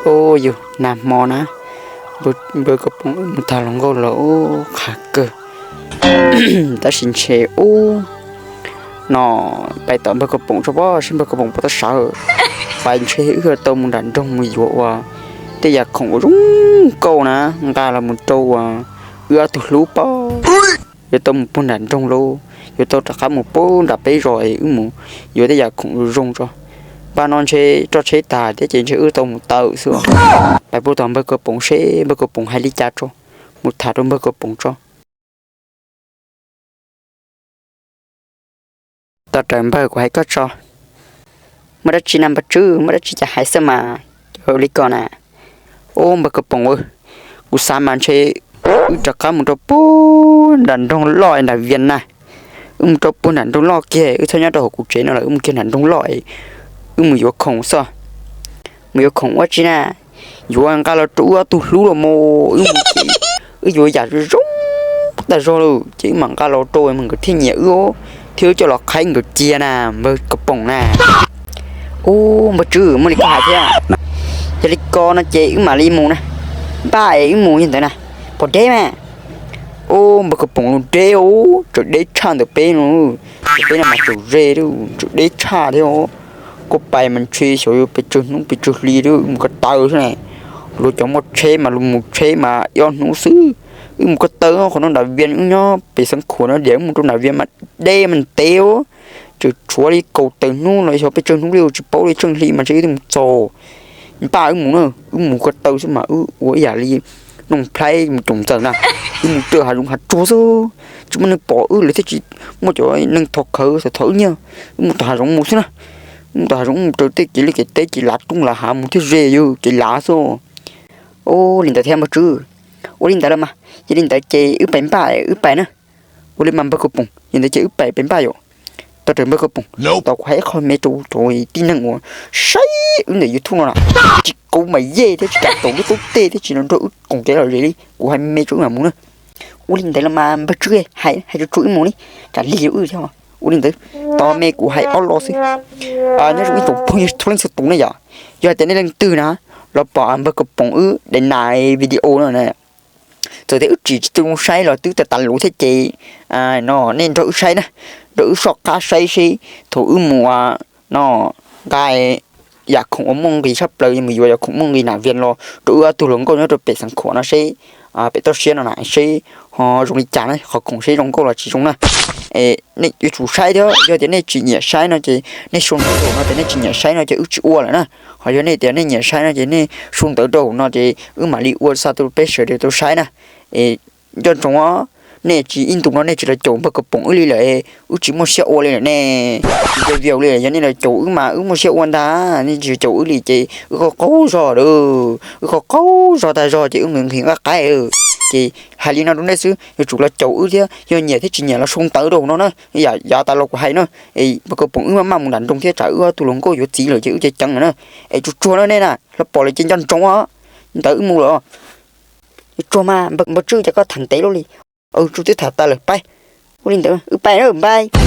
Ub, yus nag hmo na, npawg Kos Poom wb mus tag hluas nkauj los ub qhav kawg. Tab sis ntshe ub no pais tom npawg Kos Poom tso pom seb npawg Kos Poom puas tau sawv. Pais ntshe wb yuav tau mus nram nroog mus yuav uas tej yam khoom uas zoo nkauj na, nqa los mus rau uas wb ob tug hlub pom. Yuav tau mus puag nram nroog lauj, yuav tau rov qab mus puag nram peb zos es wb mus yuav tej yam khoom zoo zoo tso. Npaj no ntshe roj tsheb tag thiab ces ntshe wb tau mus tawm xwb. Pais puag tom npawg Kos Poom seb npawg Kos Poom hais li cas tso, mus tham rau npawg Kos Poom tso. Tau raws npawg, kuv hais koj tso. Muaj dab tsi na npawg Tswb? Muaj dab tsi cas hais xwb mas, ua li ko na. Ub npawg Kos Poom, kuv xav mas ntshe wb rov qab mus rau puag nram nroog loj nram Vias Nas. Wb mus rau puag nram nroog loj kiag, wb txhob nyob rau hauv kuv tsev no lawm, wb mus kiag nram nroog loj, wb mus yuav khoom xwb. Mus yuav khoom ua tsi na? Yuav nqa los rau wb ob tug hlub los mas, wb mus ces wb yuav yam zoo tag zog lawm ces wb mam nqa los rau mas nkawd thiaj nyiam wb thiab wb coj los qhaib nkawd cia na npawg Kos Poom na. Ub npawg Tswb, muaj li koj hais thiab. Yog li ko no ces wb mam li mus na. Npaj es wb mus yog ntawd na. Pom deb mas. Ub npawg Kos Poom, lub deb os, tseem deb tshaj ntawm peb no. Ntawm peb no mas tseem ze, tseem deb tshaj thiab. Koj pais mas ntshe xyov yuav pes tsawg hnub pes tsawg hli thiab, wb mus ko taw xwb na. Luag cov muaj tsheb mas luag mus tsheb mas ib ob hnub xwb. Wb mus ko taw, qhov no nram Vias, wb nyob pem Xeev Khuam no, diam wb mus rau nram Vias mas deb mas ntev os. Tseem tshuav li kaum tawm hnub los xyov pes tsawg hnub li, tsis paub li, tsheej hli mas ntshe wb thiaj mus txog. Npaj wb mus na, wb mus ko taw xwb mas wb ua ib yam li Nuj Nplhaib mus caum ntxawm na. Wb mus raws hav zoov hav tsuag xwb, tsis muaj neeg pom wb, lawv thiaj tsis muaj cov neeg thov khawv thov wb nyiaj. Wb mus tom hav zoov mus xwb na. Wb mus tom hav zoov mus raws tej kev liaj kev teb, kev lav rooj lav hav mus thiaj ze, yog kev lav xwb. Ua li ntawd thiab npawg Tswb. Ua li ntawd los mas, yog li ntawd ces wb pais npaj, wb pais na. Ua li mas npawg Kos Poom, yog ntawd ces wb pais, pais npaj yom. Tau raws npawg Kos Poom, tos kuv hais ib qho me rau cov tib neeg uas saib wb ntawm YouTube no na, tsis kav mas yej thiab tsis kam taus lub tub tej thiab tsis los nrog wb koom kev lom zem li, kuv hais me rau wb mam mus na. Ua li ntawd los mas npawg Tswb, hais tsuag tsuag wb mus li, tsam lig wb thiab. Ua li ntawd, tos me kuv hais ob lo xwb. Nyob zoo ib tsoom phooj ywg txhua leej txhua tus ne yom, yog hais tias nej leej twg na los pom npawg Kos Poom wb daim nas video no na, txawm tias wb tsis tsis tau zoo saib los twb tas tas lus thiab ces no nej nrog wb saib na, nrog wb soj qab saib seb thaum wb mus no nqa yam khoom uas muaj nqis tshaj plaws, mus yuav yam khoom muaj nqis nram Vias los rau wb ob tug hluas nkauj nyob rau pem Xeev Khuam no seb, pem toj siab no na seb ho zoo li cas na, qhov khoom seb zoo nkauj los tsis zoo na. Nej yuav tsum saib thiab, yog tias nej tsis nyiam saib no ces nej sau ntawv rau no tias nej tsis nyiam saib no ces wb tsis ua lawm na. Ho yog nej tias nej nyiam saib no ces nej sau ntawv rau no ces wb mam li ua xa tuaj peb sawv daws tau saib na. Nco ntsoov, nej tsis ib ntus no nej tsis los caum npawg Kos Poom wb li lawm, wb tsis muaj siab ua li lawm ne. Tsis nco view li, yog nej los caum wb mas wb muaj siab ua ntag, nej tsis caum wb li ces wb qaug qaug zog lawm, wb qaug qaug zog tag zog ces wb nqhis nqhis nqaij qaib. Ces hais li no rau nej xwb, yuav tsum los caum wb thiab, yog nyiam thiab tsis nyiam los sau ntawv rau no na. Yav tas los kuv hais no, npawg Kos Poom wb maj maj mus nram nroog thiab tsam wb ob tug hluas nkauj yuav txiv lawm ces wb ceev ceev lawm na. Es tsuag tsuag na nej na, los pom lawm ces nco ntsoov os. Ntawd wb mus lawm. Tsuag mas npawg Tswb, cas koj tham ntev luaj li. Tsuag, twb tham tas lawm, pais. Ua li ntawd wb pais na, npais.